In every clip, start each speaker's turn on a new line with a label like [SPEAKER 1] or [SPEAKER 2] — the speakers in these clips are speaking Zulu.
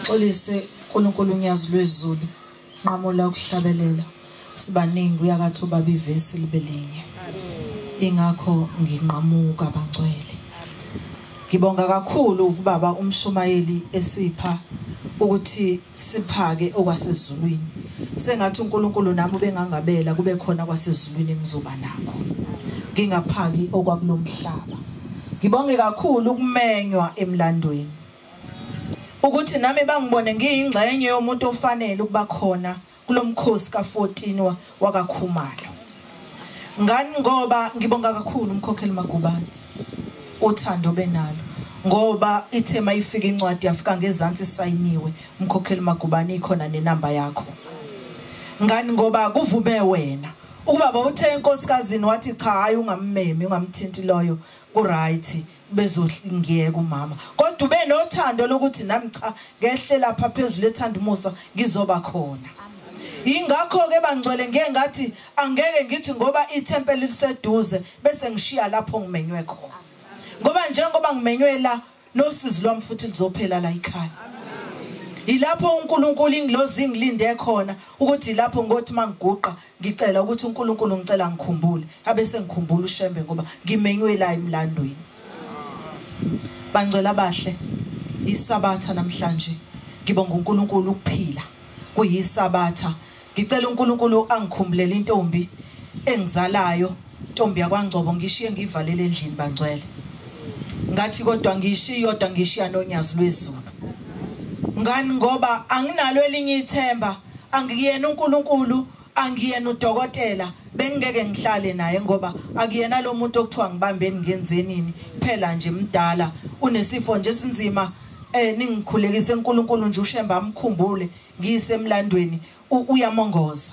[SPEAKER 1] Ngixolise uNkulunkulu unyazi lwezulu nqamula ukuhlabelela sibaningi uyakathi ubaba ivesi libelinye ingakho nginqamuka bangcwele. Ngibonga kakhulu ukubaba umshumayeli esipha ukuthi siphake okwasezulwini. Sengathi uNkulunkulu nami ubengangabela kube khona kwasezulwini engizoba nakho, ngingaphaki okwakulomhlaba. Ngibonge kakhulu ukumenywa emlandweni ukuthi nami bangibone ngiyingxenye yomuntu ofanele ukuba khona kulomkhosi ka14 wakaKhumalo. Ngani ngoba ngibonga kakhulu umkhokheli Magubane uthando benalo, ngoba ithe mayifika incwadi yafika ngezansi isayiniwe umkhokheli Magubane ikhona nenamba yakho. Ngani ngoba kuvume wena ukubaba uthe enkosikazini wathi cha hayi ungammemi ungamthinti loyo ku right bezongiyeka umama, kodwa ube nothando lokuthi nami cha ngehle lapha phezulu ethanda umusa ngizoba khona. Ingakho ke bangcwele ngeke ngathi angeke ngithi ngoba ithempeli liseduze bese ngishiya lapho ngimenywe khona, ngoba njengoba ngimenywe la nosizi lwami futhi lizophela la ikhaya. Ilapho uNkulunkulu ingilozi ngilinde khona ukuthi lapho ngothi mangiguqa ngicela ukuthi uNkulunkulu ngicela ngikhumbule abese ngikhumbula uShembe ngoba ngimenywe la emlandweni. Bangcwele abahle, isabatha namhlanje ngibonga uNkulunkulu ukuphila kuyisabatha. Ngicela uNkulunkulu angikhumbulele intombi engizalayo, intombi yakwaNgcobo, ngishiye ngivalele endlini bangcwele. Ngathi kodwa ngishiya yodwa ngishiya nonyazi lwezulu. Ngani ngoba anginalo elinye ithemba, angiyena uNkulunkulu, angiyena udokotela, bengeke ngihlale naye ngoba akuyena lo muntu okuthiwa ngibambeni ngenzenini phela nje mdala unesifo nje esinzima. Ningikhulekise uNkulunkulu nje uShembe amkhumbule ngisemlandweni uyamongoza.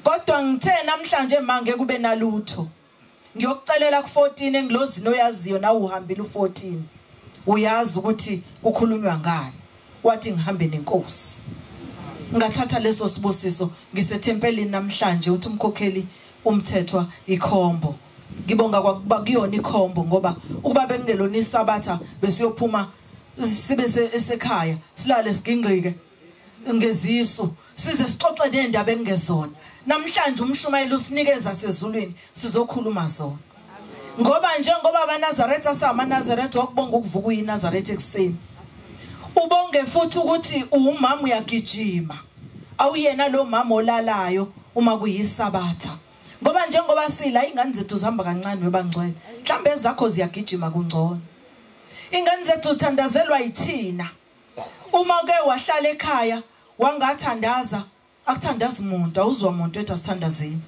[SPEAKER 1] Kodwa ngithe namhlanje mange kube nalutho ngiyokucelela ku14 engilozini oyaziyo nawe uhambile u14 uyazi ukuthi kukhulunywa ngani. Wathi ngihambe nenkosi, ngathatha leso sibusiso ngisethempelini namhlanje. Uthi umkhokheli umthethwa ikhombo, ngibonga kwakuba kuyona ikhombo ngoba ukuba bengelona isabatha besiyophuma sibe esekhaya silale sigingqike ngezisu size sixoxe nendaba engezona. Namhlanje umshumayeli usinikeza sezulwini sizokhuluma zona, ngoba njengoba abaNazaretha samaNazaretha okubonga ukuvuka uyiNazaretha ekseni, ubonge futhi ukuthi umama uyagijima awuyena lo mama olalayo uma kuyisabatha, ngoba njengoba sila ingane zethu zihamba kancane webangcwele, mhlambe ezakho ziyagijima kungcono. Ingane zethu zithandazelwa yithina. Uma ke wahlala ekhaya wangathandaza akuthandaza umuntu, awuzwa umuntu ethi asithandazeni.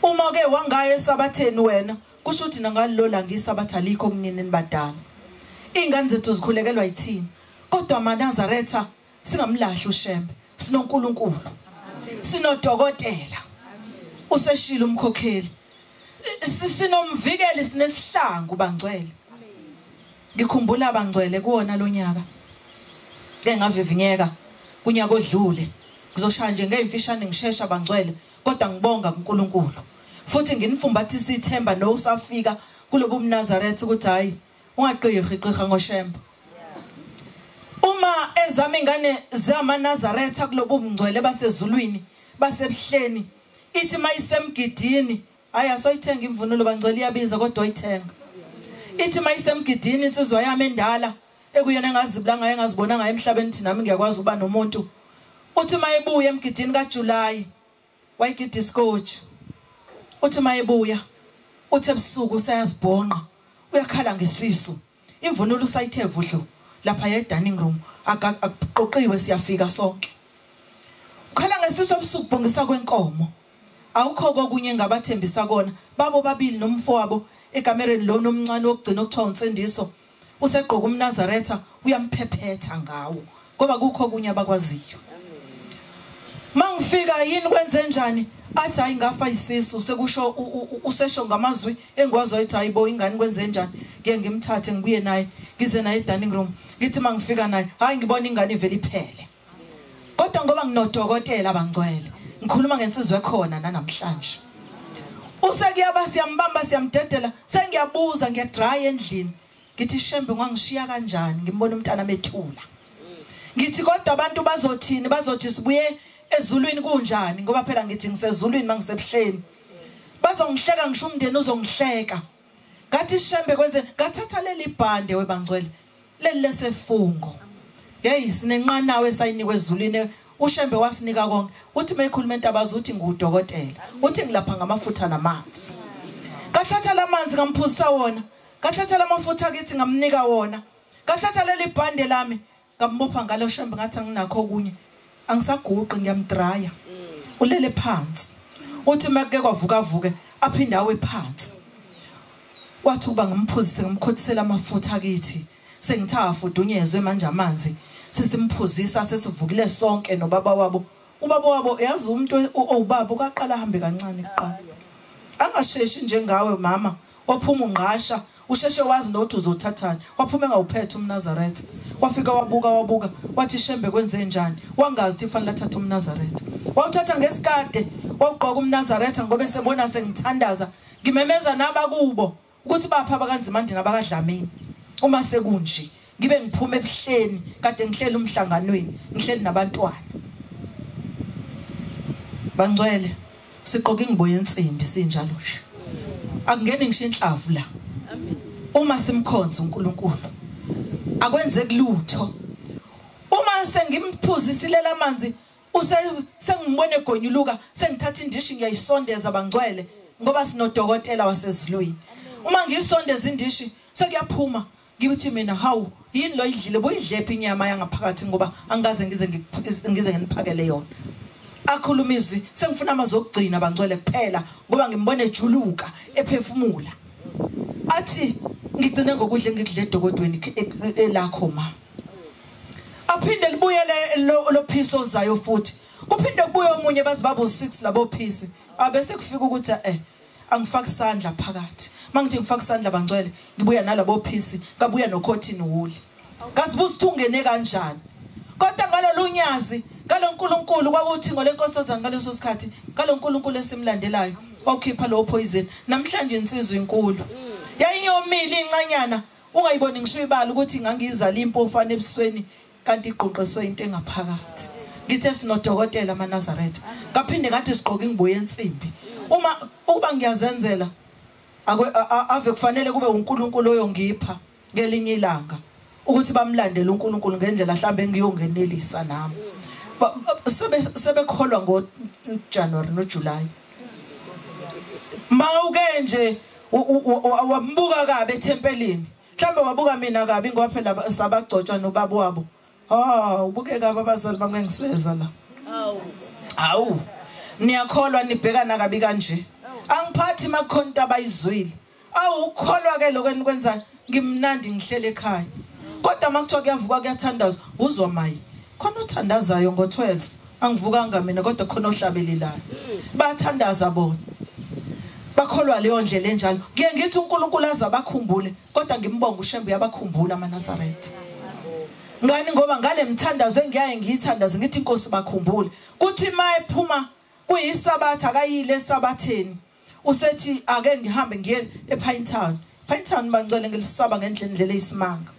[SPEAKER 1] Uma ke wangaya esabatheni wena kusho ukuthi nangalola ngisabatha likho kunini nibadala. Ingane zethu zikhulekelwa yithina, kodwa amaNazaretha singamlahli uShembe, sinoNkulunkulu, sinodokotela useshilo umkhokheli, sinomvikeli, sinesihlangu bangcwele. Ngikhumbula bangcwele kuwona lonyaka ke ngavivinyeka kunyaka odlule, ngizoshaya nje ngeyimfishane ngishesha bangcwele, kodwa ngibonga kuNkulunkulu futhi nginifumbathisa ithemba no usafika kulobu mNazaretha ukuthi hayi ungaqirhi qirha ngoShembe. Uma ezama ingane zamaNazaretha kulobu mngcwele basezulwini basebuhleni, ithi mayisemgidini hayi asoyithenga imvunulo bangcwele iyabiza kodwa oyithenga. Ithi mayisemgidini insizwa yami endala ekuyena engazibula ngaye engazibona ngaye emhlabeni thi nami ngiyakwazi ukuba nomuntu, uthi mayebuya emgidini kaJuly wayigida iskotch, uthi mayebuya uthi ebusuku usayazibhonqa uyakhala ngesisu, imvunulo usayithe vudlu lapha ye dining room akuqoqiwe siyafika sonke, ukhala ngesisu ebusuku bhongisa kwenkomo. Awukho kokunye ngabathembisa kona babo babili nomfowabo ekamereni lo nomncane wokugcina okuthiwa uNsindiso usegqoka umNazaretha uyamphephetha ngawo ngoba kukho kunye abakwaziyo. Mangifika yini kwenze njani athi hayi ngafa isisu, sekusho usesho ngamazwi engikwazi wathi hayibo ingane kwenze njani, ngeke ngimthathe ngibuye naye ngize naye e-dining room, ngithi mangifika naye hayi ngibona ingane ivele iphele. Kodwa ngoba nginodokotela bangcwele ngikhuluma ngensizwe ekhona namhlanje, usekuyaba siyambamba siyamdedela, sengiyabuza ngiyadry endlini ngithi Shembe ngangishiya kanjani ngimbona umntana methula. Ngithi kodwa abantu bazothini, bazothi sibuye ezulwini kunjani, ngoba phela ngithi ngisezulwini mangisebuhleni. Bazongihleka ngisho umndeni uzongihleka. Ngathi Shembe kwenze, ngathatha leli bhande webangcwele, leli lesefungo. Hey, sinenqanawe esayinikwe ezulwini, uShembe wasinika konke. Uthi mayikhuluma entabazi uthi ngudokotela, uthi ngilapha ngamafutha namanzi. Ngathatha lamanzi ngamphuzisa wona, ngathatha lamafutha kithi ngamnika wona, ngathatha leli bhande lami ngambopha ngalo Shembe, ngathi anginakho okunye, angisaguqi ngiyamdraya. Ulele phansi. Uthi makuke kwavuka vuke aphinde awe phansi. Wathi uba ngimphuzise ngimkhothisela amafutha kithi, sengitha afudunyezwe manje amanzi, sesimphuzisa sesivukile sonke nobaba wabo. Ubaba wabo yazi umuntu owubaba ukaqala ahambe kancane kuqala, angasheshi njengawe mama ophuma ungqasha usheshe wazi nokuthi uzothathani. Waphuma engawuphethe umNazaretha, wafika wabuka wabuka, wathi Shembe kwenze njani, wangazi ukuthi fanele athathe umNazaretha. Wawuthatha ngesikade wawugqoka umNazaretha, ngoba esebona sengithandaza ngimemeza nabakubo ukuthi bapha abakanzimandini abakadlamini. Uma sekunje ngibe ngiphuma ebuhleni, kade ngihleli umhlanganweni, ngihleli nabantwana bangcwele, siqoka ingubo yensimbi sinjalo nje, akungeni ngisho inhlavu la. Uma simkhonza uNkulunkulu akwenzeki lutho. Uma sengimphuzisile lamanzi, sengibone egonyuluka, sengithatha indishi ngiyayisondeza bangcwele, ngoba sinodokotela wasezulwini. Uma ngiyisondeza indishi sekuyaphuma, ngithi mina hawu, yini lo idlile, buyidlephi inyama yangaphakathi, ngoba angikaze ngize nginiphakele yona. Akhuluma izwi, sengifuna amazwi okugcina bangcwele kuphela, ngoba ngimbone ejuluka ephefumula. Athi ngigcine ngokudla engikudle edokodweni elakho ma. Aphinde libuyele lo phisi ozayo futhi, kuphinde kubuye omunye, baze babo 6 labo phisi. Abese kufika ukuthi angifaki isandla phakathi. Mangithi ngifaka isandla bangcwele, ngibuya nalabo phisi, ngabuya no cotton wool. Ngazibuza ukuthi ungene kanjani. Kodwa ngalolu nyazi ngaloNkulunkulu kwakuthi ngolenkosazana ngaleso sikhathi, ngaloNkulunkulu esimlandelayo wawukhipha lo poison. Namhlanje insizwa inkulu yayinyomile incanyana, ungayiboni ngisho ibala ukuthi ngangizala impofana ebusweni, kanti igqoqeswe into engaphakathi. Ngithe sinodokotela amaNazaretha, ngaphinde ngathi sigqoka ingubo yensimbi. Uma ukuba ngiyazenzela ave kufanele kube uNkulunkulu oyongipha ngelinye ilanga ukuthi bamlandele uNkulunkulu ngendlela mhlambe engiyongenelisa nami. Sebekholwa ngo January no July. Mawuke nje wambuka kabi ethempelini, mhlambe wabuka mina kabi ngoba phela sabagcotshwa nobaba wabo. Ah, ubukeka abazali bami ngiseza la. Hawu. Niyakholwa nibhekana kabi kanje. Angiphathi makhonto abayizwile. Awu ukholwa ke lokho enikwenzayo, ngimnandi ngihlele ekhaya. Kodwa makuthiwa kuyavuka kuyathandazwa, uzwa mayi. Khona othandazayo ngo12, angivukanga mina kodwa khona ohlabelelayo. Bathandaza bona. Bakholwa leyo ndlela enjalo. Ngiye ngithi uNkulunkulu azabakhumbule, kodwa ngimbonga uShembe uyabakhumbula amaNazaretha. Ngani ngoba ngale mthandazo engiyaye ngiyithandaze ngithi inkosi bakhumbule. Kuthi mayephuma kuyisabatha akayile esabatheni, usethi ake ngihambe ngiye ePinetown. Pinetown bangcwele ngilisaba ngendlela eyisimanga.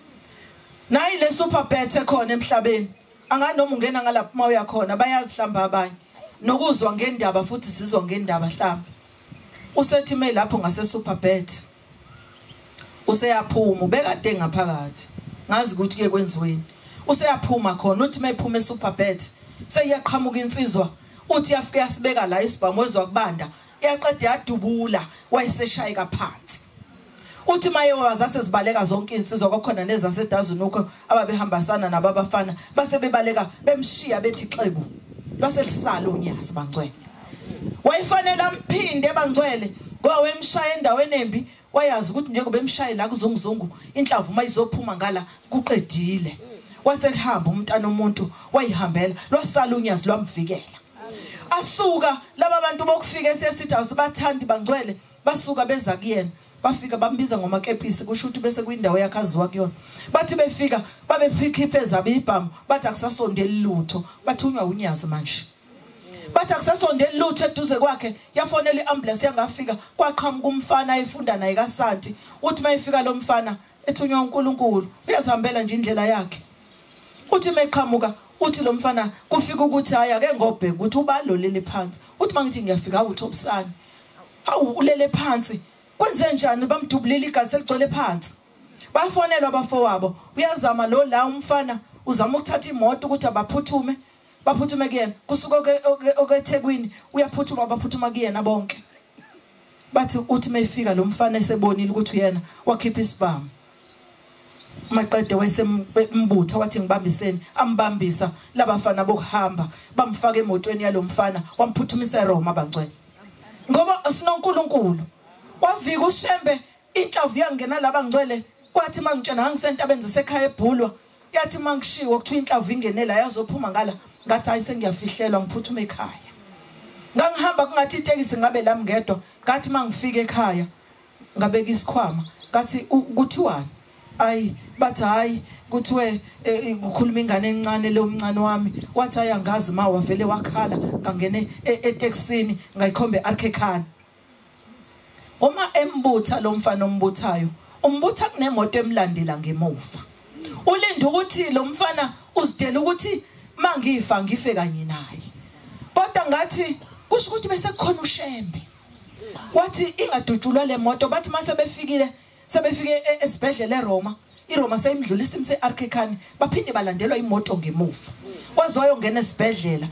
[SPEAKER 1] Nayi le super bet ekhona emhlabeni, anganoma ungena ngalapho mawuya khona bayazihlamba abanye, nokuzwa ngendaba futhi sizwa ngendaba hlamba. Usethi me lapho ngase super bet useyaphuma, ubekade ngaphakathi, ngazi ukuthi ke kwenziweni. Useyaphuma khona, uthi mayiphuma esuper bet seyiyaqhamuka insizwa, uthi yafika yasibeka la isibhamu wezwa kubanda, yaqeda yadubula, wayeseshayeka phansi. Uthi maye wazasezibaleka zonke insizwa, kwakhona nezaseDazunuko ababehambasana nababafana, base bebaleka bemshiya bethi xebu, lwaselisala unyazi bangcwele. Wayefanele amphinde bangcwele, ngoba wemshaya endaweni embi, wayazi ukuthi njengoba emshaye la kuzunguzungu inhlavu mayizophuma ngala kuqedile. Wasehamba umntana omuntu wayihambela, lwasala unyazi lwamvikela. Asuka laba bantu bokufika esesithi awusibathandi bangcwele, basuka beza kuyena, bafika bambiza ngomakepisi, kusho ukuthi bese kuyindawo yakhe aziwa kuyona. Bathi befika babefikhiphe ezabo ibhamu, bathi akusasondeli lutho, bathunywa unyazi manje. Bathi akusasondeli lutho eduze kwakhe, yafonela iambulance yangafika, kwaqhamuka umfana efunda naye kaSanti. Uthi mayifika lo mfana ethunywa uNkulunkulu, uyazihambela nje indlela yakhe. Uthi meqhamuka uthi lo mfana kufika ukuthi hayi ake ngobheka ukuthi ubalolele phansi. Uthi mangithi ngiyafika awuthobisana, hawu ulele phansi, kwenze njani? Bamdubulile igazi eligcwele phansi. Bafonelwa abafowabo, uyazama lo la umfana uzama ukuthatha imoto ukuthi abaphuthume, baphuthume kuyena. Kusuka okeThekwini uyaphuthuma, baphuthuma kuyena bonke. Bathi uthi mefika lo mfana esebonile ukuthi uyena, wakhipha isibhamu. Maqede wayesembutha wathi ngibambiseni, ambambisa labafana bokuhamba, bamfaka emotweni yalomfana, wamphuthumisa eRoma bangcwele. Ngoba sinoNkulunkulu. Wavika uShembe inhlavu yangena laba ngcwele. Kwathi mangitshena ngisentabeni zasekhaya eBhulwa, yathi mangishiwo kuthiwa inhlavu ingene la yazophuma ngala, ngathi hayi sengiyafihlelwa ngiphuthuma ekhaya. Ngangihamba kungathi itekisi ngabe lami ngedwa, ngathi mangifika ekhaya ngabeka isikhwama, ngathi kuthiwani? Ayi bathi hayi kuthiwe kukhuluma ingane encane le umncane wami. Wathi hayi angazi ma, wavele wakhala, ngangene etekisini ngayikhomba eArkekhana. Uma embutha lo mfana ombuthayo, umbutha kunemoto emlandela ngemuva. Ulinda ukuthi lo mfana uzidela ukuthi mangifa ngife kanye naye. Kodwa ngathi kusho ukuthi bese kukhona uShembe. Wathi ingadutshulwa le moto. Bathi mase befikile, sebefike esibhedlela eRoma, iRoma seyimdlulisa imse eArkekhani, baphinde balandelwa imoto ngemuva. Kwaziwayo ngena esibhedlela,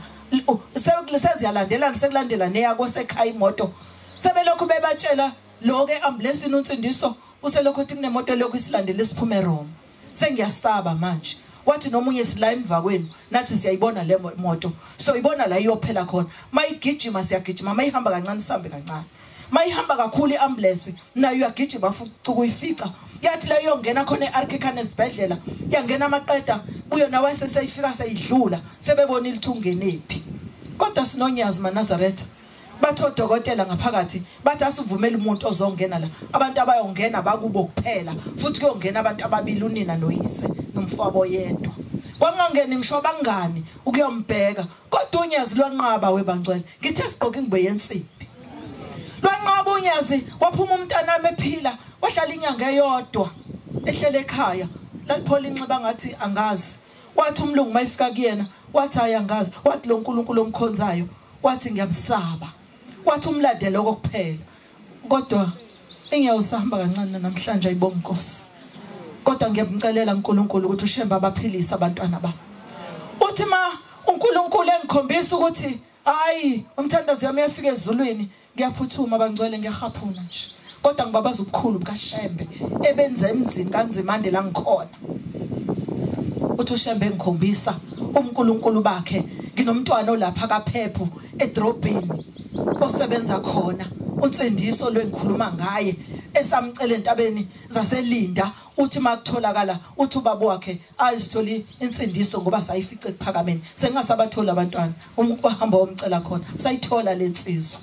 [SPEAKER 1] seziyalandelana, sekulandela neyako sekhaya imoto. Sebelokhu bebatshela lo ke ambulance uNsindiso uselokhu uthi kunemoto lokhu isilandele siphume eRoma. Sengiyasaba manje. Wathi nomunye sila emva kwenu, nathi siyayibona le moto, soyibona la iyophela khona. Mayigijima siyagijima, mayihamba kancane sihambe kancane, mayihamba kakhulu iambulance nayo uyagijima futhi ukuyifica. Yathi la iyongena khona eArkekhana esibhedlela, yangena amaqeda buyo nawe seseyifika seyidlula, sebebonile ukuthi ungenephi. Kodwa sinonyazi maNazaretha, bathi odokotela ngaphakathi bathi asivumele umuntu ozongena la, abantu abayongena bakubo kuphela, futhi kuyongena abantu ababili, unina noyise nomfowabo yedwa. Kwangangeni ngisho abangani ukuyombheka, kodwa unyazi lwanqaba webangcwele. Ngithe sigqoke ingubo yensimbi, lwanqaba unyazi. Waphuma umntanami ephila, wahlala inyanga eyodwa ehlele ekhaya, laliphola inxiba ngathi angazi. Wathi umlungu mayifika kuyena wathi hayi angazi. Wathi lo nkulunkulu omkhonzayo, wathi ngiyamsaba. Wathi umlande lokho kuphela. Kodwa engiyawusahamba kancane namhlanje ayibonga Nkosi. Kodwa ngiyamcelela uNkulunkulu ukuthi uShembe abaphilise abantwana babo. Uthi ma uNkulunkulu engikhombisa ukuthi hayi umthandazo wami uyafika ezulwini, ngiyaphuthuma bangcwele, ngiyahaphuna nje. Kodwa ngibabaza ubukhulu bukaShembe ebenze emzini kaNzimande la ngikhona. Uthi uShembe engikhombisa uNkulunkulu bakhe, nginomntwana olapha kaPhephu edrobheni osebenza khona, uNsindiso lwengikhuluma ngaye esamcela entabeni zaseLinda. Uthi makutholakala uthi ubaba wakhe ayisitholi insindiso ngoba sayifice ekuphakameni, sengasabathola abantwana, umhamba womcela khona sayithola lensizwa.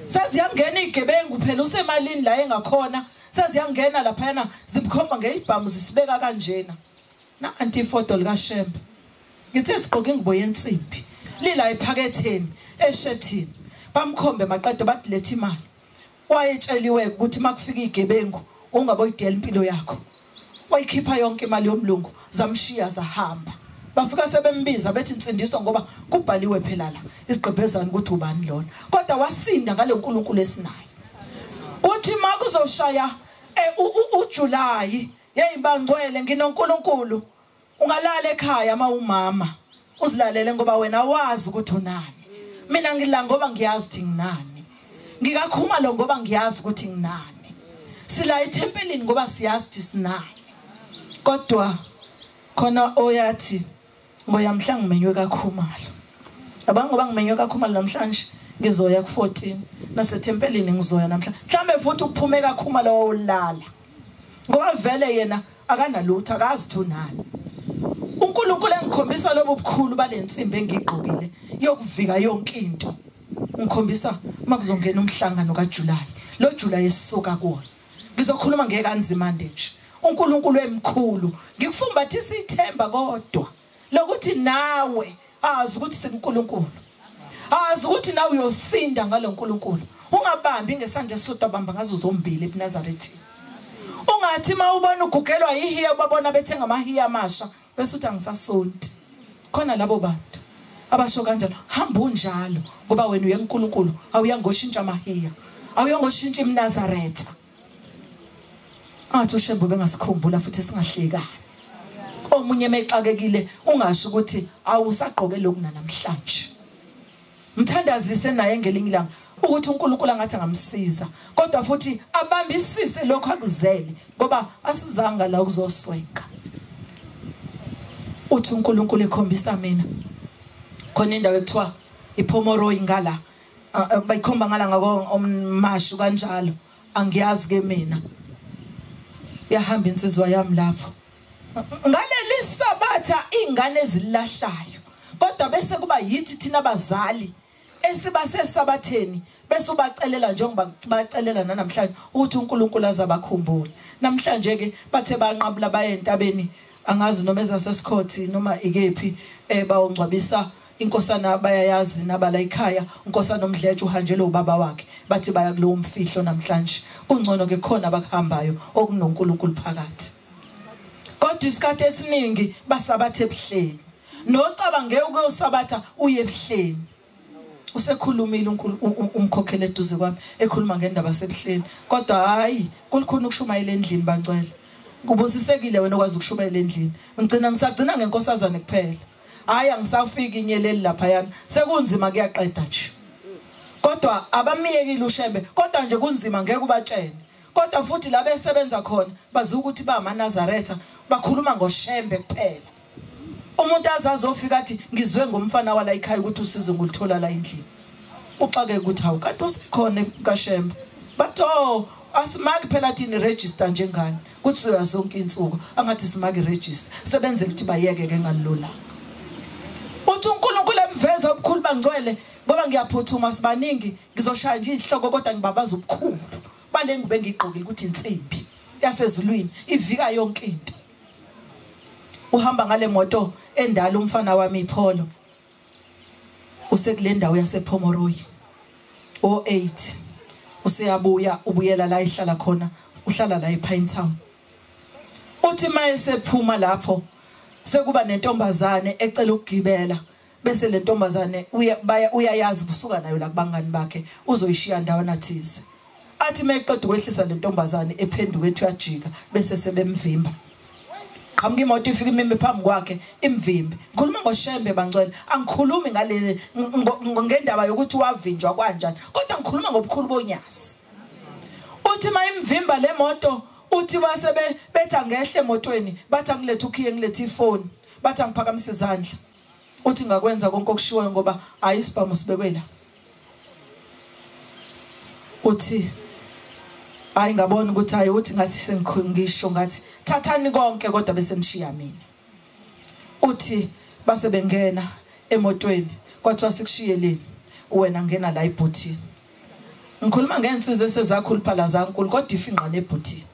[SPEAKER 1] Seziyangena igebengu phela usemalini la engakhona, seziyangena laphana zimkhomba ngeibhamu zisibeka kanjena. Nanti ifoto lika Shembe, ngithe sigqoke ingubo yensimbi lila ephaketheni eshethini, bamkhombe maqede bathi letha imali. Wayetsheliwe ukuthi makufika igebengu ungaboyidela impilo yakho. Wayikhipha yonke imali yomlungu, zamshiya zahamba. Bafika sebembiza bethi insindiso ngoba kubhaliwe phela la isigqebhezana ukuthi ubani lona. Kodwa wasinda ngale nkulunkulu esinayo. Uthi makuzoshaya uJuly, hey bangcwele nginoNkulunkulu, ungalala ekhaya mawumama uzilalele ngoba wena wazi ukuthi unani. Mina ngila ngoba ngiyazi ukuthi nginani, ngikakhuma lo ngoba ngiyazi ukuthi nginani, sila ethempelini ngoba siyazi ukuthi sinani. Kodwa khona oyathi ngoyamhla ngimenywe kaKhumalo, abangoba ngimenywe kaKhumalo namhlanje ngizoya ku14 nasethempelini ngizoya namhlanje, mhlambe futhi uphume kaKhumalo wawulala ngoba vele yena akanalutho, akazi ukuthi unani. uNkulunkulu engikhombisa lobu bukhulu balensimbi engigqokile yokuvika yonke into, ngikhombisa makuzongena umhlangano kaJuly, lo July esisuka kuwona. Ngizokhuluma ngekanzimande nje. uNkulunkulu emkhulu, ngikufumbathisa ithemba kodwa lokuthi nawe azi ukuthi sikuNkulunkulu, azi ukuthi nawe uyosinda ngaloNkulunkulu. Ungabambi ngesandla esisodwa, bamba ngazo zombili ebuNazaretha. Ungathi mawubona ugugelwa ihiya ubabona bethenga amahiya amasha, Bese uthi angisasonti. Khona labo bantu abasho kanjalo, hamba unjalo ngoba wena uye kuNkulunkulu, awuyangoshintsha amahiya, awuyangoshintsha imNazaretha. Athi uShembe bengasikhumbula futhi singahlekani. Omunye mexakekile ungasho ukuthi awusagqoke lokhu namhlanje. Mthandazise naye ngelinye ilanga ukuthi uNkulunkulu angathi angamsiza, kodwa futhi abambisise lokho akuzele ngoba asizanga la ukuzoswenka. Uthi uNkulunkulu ekhombisa mina khona indawo ekuthiwa iPomoroy ngala, bayikhomba ngala ngako ommashu kanjalo, angiyazi ke mina. Yahamba insizwa yami lapho ngaleli sabatha, ingane ezilahlayo, kodwa bese kuba yithi thina abazali esibasesabatheni bese ubacelela njengoba bacelela namhlanje ukuthi uNkulunkulu azabakhumbule. Namhlanje ke bathe banqabula baye entabeni, angazi noma ezasesikhothi noma ikephi, bawongcwabisa inkosana, bayayazi nabala ekhaya, unkosana omdletshe uhanjelwe ubaba wakhe, bathi baya kulowo mfihlo namhlanje. Kungcono ke khona abakuhambayo okunoNkulunkulu phakathi. Kodwa isikhathi esiningi basabatha ebuhleni, nocabange ukuyosabatha uye ebuhleni. Usekhulumile umkhokhele eduze kwami ekhuluma ngendaba sebuhleni, kodwa hayi kulikhona ukushumayela endlini bangcwele. Kubusisekile wena okwazi ukushumayela endlini. Ngicina ngisagcina ngenkosazane kuphela, hayi angisafiki inyeleli lapha yana, sekunzima kuyaqeda nje. Kodwa abamiyekile uShembe, kodwa nje kunzima ngeke ubatshene. Kodwa futhi la besebenza khona bazi ukuthi ba amaNazaretha, bakhuluma ngoShembe kuphela. Umuntu azazofika athi ngizwe ngomfana wala ekhaya ukuthi usizo ngulithola la endlini, uxake ukuthi hawu kanti usekhona kaShembe. Bathi oh asimaki phela thini register njengani kuthi uya zonke insuku, angathi simaki register, sebenzele ukuthi bayeke ke ngalolanga. Uthi uNkulunkulu emveza ubukhulu bangcwele, ngoba ngiyaphuthuma sibaningi, ngizoshaya nje ihloko kodwa ngibabaza ubukhulu bale ngubo engigqokile ukuthi insimbi yasezulwini ivika yonke into. Uhamba ngale moto endala umfana wami iPolo, usekule ndawo yasePomoroy 08, useyabuya ubuyela la ihlala khona, uhlala la ePine Town. Uthi mayesephuma lapho sekuba nentombazane ecela ukugibela, bese le ntombazane uyayazi busuka nayo la kubangani bakhe, uzoyishiya ndawana thize. Athi mayeqeda ukwehlisa le ntombazane ephenduka ethi uyajika, bese sebemvimba. Qhamuka imoto ifika imime phambi kwakhe imvimbe. Ngikhuluma ngoShembe bangcwele, angikhulumi ngale ngendaba yokuthi wavinjwa kanjani, kodwa ngikhuluma ngobukhulu bonyazi. Uthi mayimvimba le moto, uthi base bethi angehle emotweni, bathi angilethe ukhiye, ngilethe ifoni, bathi angiphakamise izandla. Uthi ngakwenza konke okushiwoyo ngoba ayisibhamu sibekwe la. Uthi hayi ngabona ukuthi hayi, uthi ngathi sengisho ngathi thathani konke kodwa bese nishiya mina. Uthi base bengena emotweni, kwathiwa sikushiyeleni wena ngena la ebhuthini. Ngikhuluma ngensizwe esezakhuluphala zankulu kodwa ifinqa nebhuthini.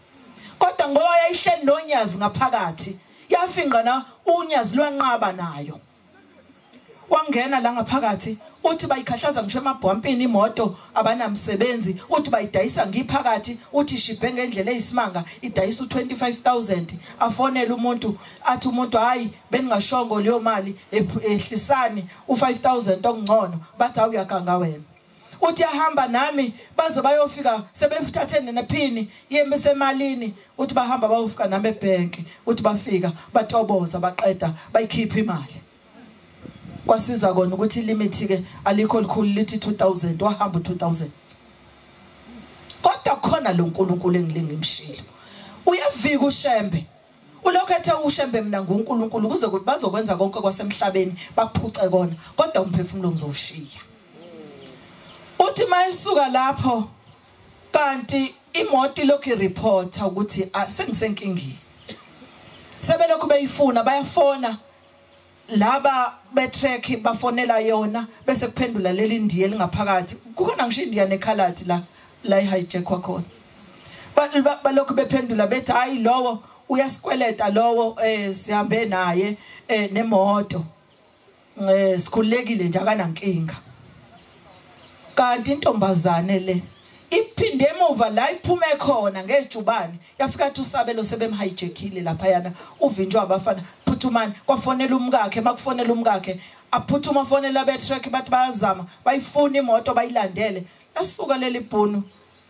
[SPEAKER 1] Kodwa ngoba yayihleli nonyazi ngaphakathi, yafinqa na unyazi lwanqaba nayo. Wangena la ngaphakathi, uthi bayikhahlaza ngisho emabhompini imoto, abanamsebenzi, uthi bayidayisa ngiphakathi, uthi shibhe ngendlela eyisimanga, idayisa u25000. Afonele umuntu athi umuntu hayi beningashongo leyo mali, ehlisani u5000 okungcono, bathi awuyaganga wena. Uthi yahamba nami baze bayofika sebethathene nephini yemisemalini, uthi bahamba bayofika nami ebank, uthi bafika batoboza baqeda bayikhipha imali. Kwasiza kona ukuthi limit ke alikho likhulu, lithi 2000, wahamba u2000. Kodwa khona lo nkulunkulu engilingimshilo uyavika uShembe, ulokho ethe uShembe mina nguNkulunkulu kuze kuthi bazokwenza konke kwasemhlabeni bakuphuce kona, kodwa umphefumulo ngizowushiya. Uthi mayisuka lapho kanti imoto ilokhu ireporta ukuthi sengisenkingeni, sebelokhu beyifuna, bayafona laba betrack, bafonela yona bese kuphendula leli ndiye lingaphakathi. Kukhona ngisho indiya nekhaladi la la ihijackwa khona, balokhu bephendula bethi hayi lowo uyasikweleta lowo, sihambe naye nemoto, sikhululekile nje akanankinga. Kanti intombazane le iphinde emuva la iphume khona ngejubane, yafika athi usabelo sebemhijackile lapha yana, uvinjwa abafana. Phuthumani kwafonela umkakhe, makufonela umkakhe aphuthuma fonela betrack bathi bayazama bayifuna imoto bayilandele. Lasuka leli bhunu,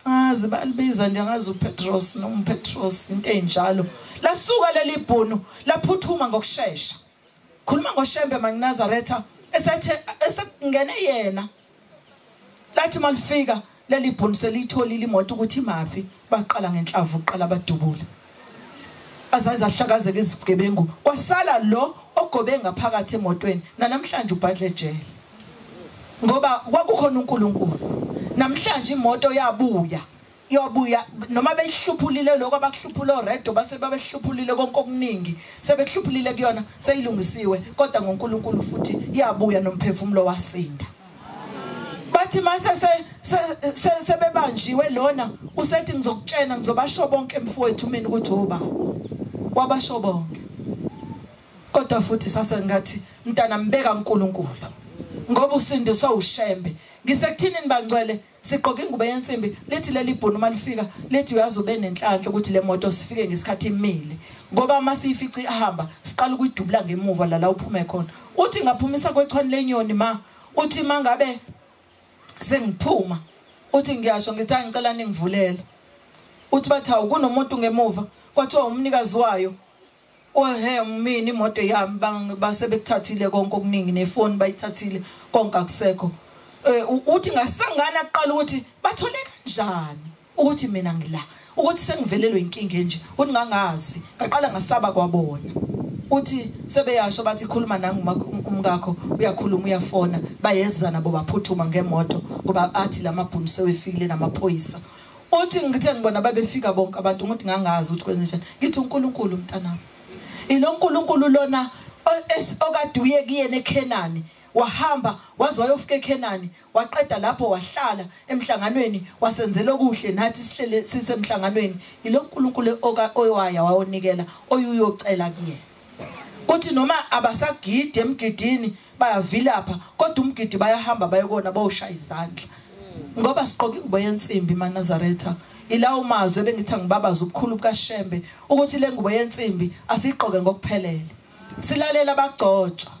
[SPEAKER 1] azi balibiza nje ngazi uPetros noma uPetros into enjalo. Lasuka leli bhunu laphuthuma ngokusheshsha. Khuluma ngoShembe mangiNazaretha esethe esekungene yena. Lathi malifika leli bhunu selitholile imoto ukuthi imaphi, baqala ngenhlavu uqala badubula. Azaze ahlakazeke izigebengu, kwasala lo ogobe ngaphakathi emotweni. Namhlanje ubhadle ejele ngoba kwakukhona uNkulunkulu. Namhlanje imoto yabuya, yabuya noma beyihluphulile lokho abakuhluphula oredo base babehluphulile konke okuningi sebehluphulile kuyona, seyilungisiwe kodwa ngoNkulunkulu futhi yabuya nomphefumulo wasinda. Bathi mase sebebanjiwe lona usethi ngizokutshena ngizobasho bonke mfowethu mina ukuthi oba wabasho bonke. Kodwa futhi sase ngathi mntana mbeka uNkulunkulu ngoba usindiswa uShembe. Ngisekuthini nibangcwele, siqoka ingubo yensimbi. Lithi leli bhunu malifika lithi uyazi ube nenhlanhla ukuthi le moto sifike ngesikhathi imile, ngoba masiyifica ihamba siqala ukuyidubula ngemuva la uphume khona. Uthi ngaphumisa kwechwane lenyoni ma, uthi mangabe sengiphuma uthi ngiyasho ngithi angicela ningivulele. Uthi bathi awu kunomuntu ngemuva, kwathiwa umnikazi wayo ohe mina imoto yami base bekuthathile konke okuningi nefoni bayithathile konke akusekho. Uthi ngasangana kuqala ukuthi bathole kanjani ukuthi mina ngila, ukuthi sengivelelwe inkinga nje, uthi ngangazi ngaqala ngasaba kwabona. Uthi sebeyasho bathi khuluma nangu umkakho uyakhuluma uyafona, bayeza nabo baphuthuma ngemoto ngoba athi lamabhunu sewefikile namaphoyisa. Uthi ngithe ngibona babefika bonke abantu ukuthi ngangazi ukuthi kwenze njani. Ngithi uNkulunkulu mntanami, ilo uNkulunkulu lona okade uye kuyena eKhenani, wahamba waze wayofika eKhenani, waqeda lapho wahlala emhlanganweni wasenzela okuhle nathi sihlele sisemhlanganweni. Ilo uNkulunkulu owaya wayonikela oyuyocela kuyena. Uthi noma abasagidi emgidini bayavilapha, kodwa umgidi bayahamba bayokona bayoshaya izandla ngoba siqoka ingubo yensimbi maNazaretha. Ilawo mazwi ebengithi ngibabaza ubukhulu bukaShembe ukuthi le ngubo yensimbi asiqoke ngokuphelele, silalela abagcotshwa.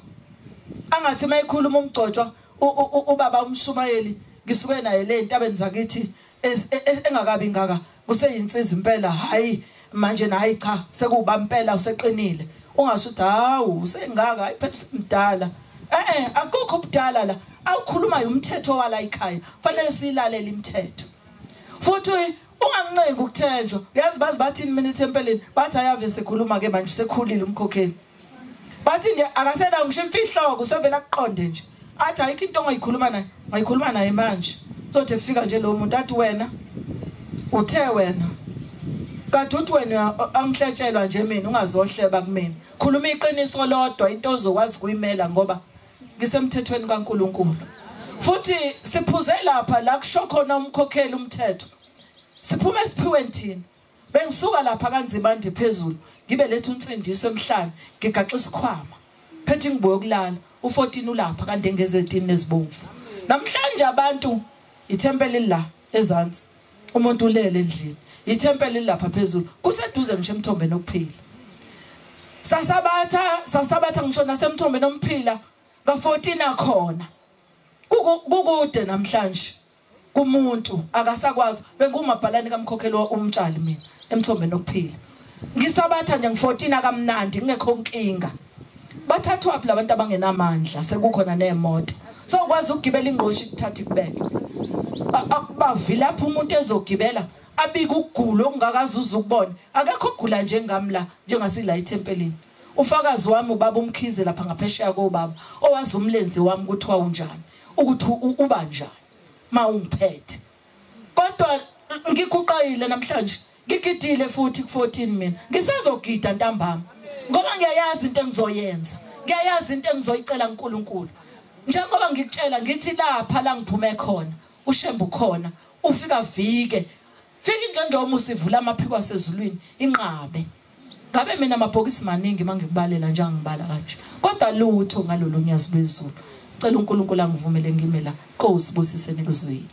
[SPEAKER 1] Angathi mayikhuluma umgcotshwa ubaba umshumayeli ngisuke naye le entabeni zakithi engakabi ngaka, kuseyinsizwa impela, hayi manje nayi cha sekuba impela useqinile. Ungasho ukuthi hawu usengaka, hayi phela usemdala. Akukho ubudala la, awukhuluma umthetho wala ekhaya, fanele siyilalele imithetho. Futhi ungancengi ukuthenjwa. Uyazi bazi bathini mina ethempelini, bathi ayave sekhuluma ke manje sekhulile umkhokheli. Bathi nje akasenawo ngisho imfihloko, usevela kuqonde nje. Athi ayikho into ongayikhuluma naye, ngayikhuluma naye manje. Uzothi efika nje lo muntu athi wena uthe wena kanti uthi wena angihletshelwa nje mina, ungazohleba kumina. Khuluma iqiniso lodwa, into ozokwazi kuyimela ngoba ngisemthethweni kaNkuluNkulu. Futhi siphuze lapha la kusho khona umkhokheli umthetho. Siphume esiphiweni thina. Bengisuka lapha kanzimande phezulu, ngibe lethu unsindiso emhlane, ngigaxa isikhwama. Phethe ingubo yokulala, u14 ulapha kanti engezetini nezibomvu. Namhlanje abantu ithempeli la ezansi, umuntu ulele endlini. Ithempeli lapha phezulu, kuseduze ngisho emthombeni okuphila. Sasabatha ngisho nasemthombeni omphila ka14 akhona. Kukude namhlanje kumuntu akasakwazi. Bengumabhalani kamkhokhelo umtshali mina emthombeni okuphila. Ngisabatha nje ngi14 akamnandi kungekho inkinga. Bathathwa phi labantu abangenamandla sekukhona nemoto. So ukwazi ukugibela ingqoshi kuthatha ikubeke. Bavilapha umuntu ezogibela abika ukugula okungakazuza ukubona. Akekho ogula njengami la njengasila ethempelini. Ufakazi wami ubaba umkhize lapha ngaphesheya kobaba owazi umlenzi wami ukuthi wawunjani, ukuthi uba njani mawungiphethe. Kodwa ngiguqayile namhlanje, ngigidile futhi ku14 mina. Ngisazogida ntambama ngoba ngiyayazi into engizoyenza, ngiyayazi into engizoyicela kuNkulunkulu. Njengoba ngikutshela ngithi lapha la ngiphume khona uShembe ukhona, ufika vike fika indlondlomo usivula amaphiko asezulwini inqabe. Ngabe mina amabhokisi maningi mangikubalela nje angibala kanje, kodwa lutho ngalolu nyazi lwezulu. Cela uNkulunkulu angivumele ngime la. Nkosi busiseni kuzwile.